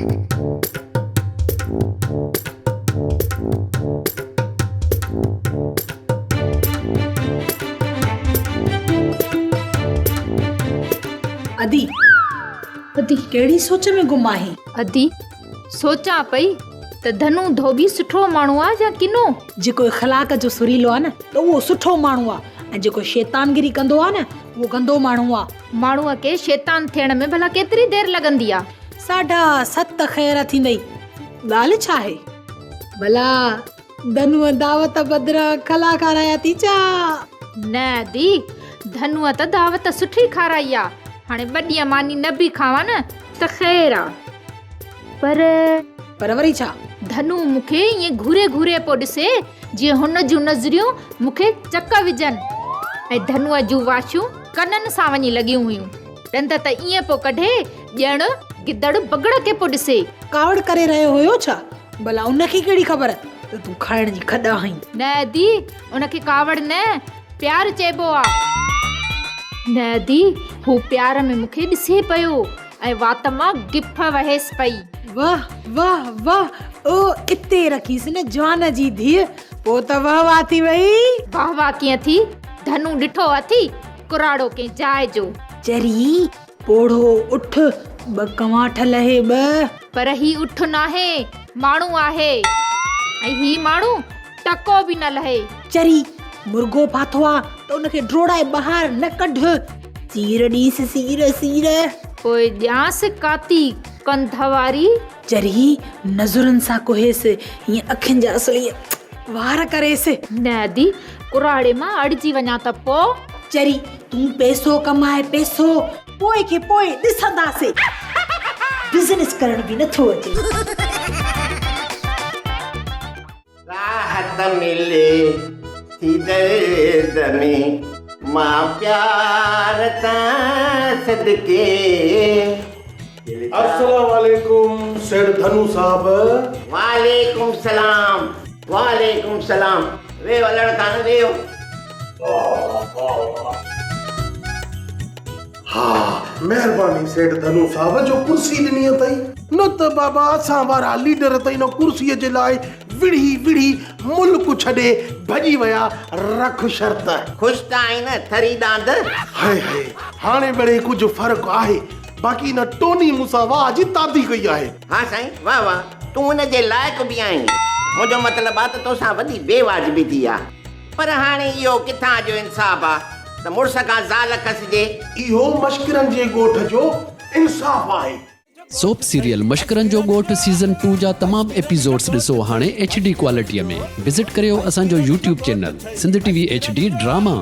ادي ادي ڪهڙي سوچ ۾ گم آهين؟ ادي سوچان پئي ته ڌنو ڌوٻي سٺو ماڻهو آ يا ڪنو؟ جيڪو اخلاق جو سريلو آ نه ته اهو سٺو ماڻهو آ ۽ جيڪو شيطانگري ڪندو آ نه اهو گندو ماڻهو آ. ماڻهوء کي شيطان ٿيڻ ۾ ڀلا ڪيتري دير لڳندي آ؟ ساڍا ست خير ٿيندئي. ڳالهه ڇا آهي؟ ڀلا ڌنوء دعوت بدران کلا کارايا ٿي ڇا؟ نه ادي، ڌنوء ته دعوت سٺي کارائي آ. هاڻي ٻه ڏينهن ماني نه به کاوان نه ته خير آ. پر. پر وري ڇا؟ ڌنو مون کي ائين گهوري گهوري پيو ڏسي، جيئن هن جون نظريون مون کي چڪ وجهن ۽ ڌنوء جون واشيون ڪنن سان وڃي لڳيون هيون. ڏند ته ائين پيو ڪڍي، ڄڻ گدڙ بگهڙ کي پيو ڏسي. ڪاوڙ ڪري رهيو هيو ڇا؟ ڀلا ان کي ڪهڙي خبر ته تون کائڻ جي کڏ آهين. نه ادي، ان کي ڪاوڙ نه، پيار چئبو آ. نه ادي، هو پيار ۾ مون کي ڏسي پيو ۽ وات مان گڦ وهيس پئي. واه واه واه او اتي رکيس نه جوان جي ڌيء، پوء ته واه واه ٿي وئي. واه واه ڪيئن ٿي، ڌنو ڏٺو اٿي، ڪراڙو ڪنهن جاء جو. چري، پوڙهو اٺ، ٻه ڪنواٺ لهي ٻه. پر هي اٺ ناهي، ماڻهو آهي ۽ هي ماڻهو ٽڪو به نه لهي. چري، مرغو ڦاٿو آ ته ان کي ڊوڙائي ٻاهر نه ڪڍ. سير ڏينس سير سير. پوء ڏيانس ڪاتي ڪنڌ واري. چري، نظرن سان ڪهيس، هيئن اکين جا اصل ائين وار ڪريس. نه ادي، ڪراڙي مان اڙجي وڃان ته پوء؟ چري، تون پئسو ڪماء پئسو، پوء کي پوء ڏسنداسين. بزنس ڪرڻ به نٿو اچي. راحت ملي ٿي درد ۾، مان پيار تان صدقي. السلام عليڪم سيٺ ڌنو صاحب. وعليڪم سلام وعليڪم سلام ويهو الڙ خان ويهو. ها مهرباني سيٺ ڌنو صاحب جو ڪرسي ڏني اٿئي. نه ته بابا اسان وارا ليڊر ته ان ڪرسي جي لاء وڙهي وڙهي ملڪ ڇڏي ڀڄي ويا رک شرط. خوش ته آهين نه ٿري ڏاند. هاء هاء هاڻي مڙئي ڪجهه فرق آهي باقي ان ٽوني مون سان واهه جي تعدي ڪئي آهي. ها سائين واهه واهه تون ان جي لائق به آهين منهنجو مطلب آ ته توسان وڏي بي واجبي ٿي آ. پر هاڻي اهو ڪٿان جو انصاف آ ته مڙس کان زال کسجي. اهو مشڪرن جي ڳوٺ جو انصاف آهي. سوپ سيريل مشڪرن جو ڳوٺ سيزن ٽو جا تمام ايپيسوڊس ڏسو هاڻي ايڇ ڊي ڪوالٽيء ۾ وزٽ ڪريو اسان جو YouTube channel Sindh T V H D drama.